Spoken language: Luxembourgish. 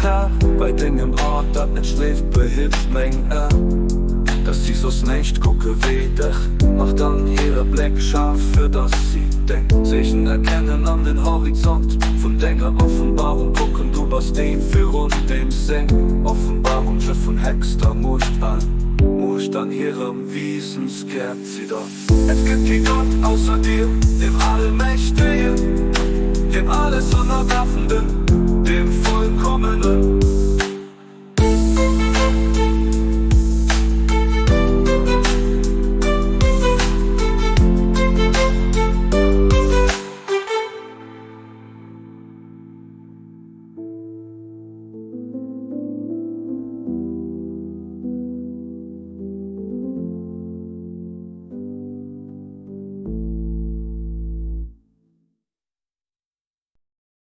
Här, bei dengem Haart, dat net schléift, behitt meng Aen, dass si soss näischt kucke wéi dech. Mach dann hire Bléck schaarf, fir dass si deng Zeechen erkennen an den Horizont vun denger Offenbarung kucken. Du bass deen, virun deem seng Offenbarung sech vun héchster Muecht an Muecht an hirem Wiesenskär ziddert. Et gëtt kee Gott ausser dir, dem Allmächtegen, dem Allesennerwerfenden, dem Vollkommenen.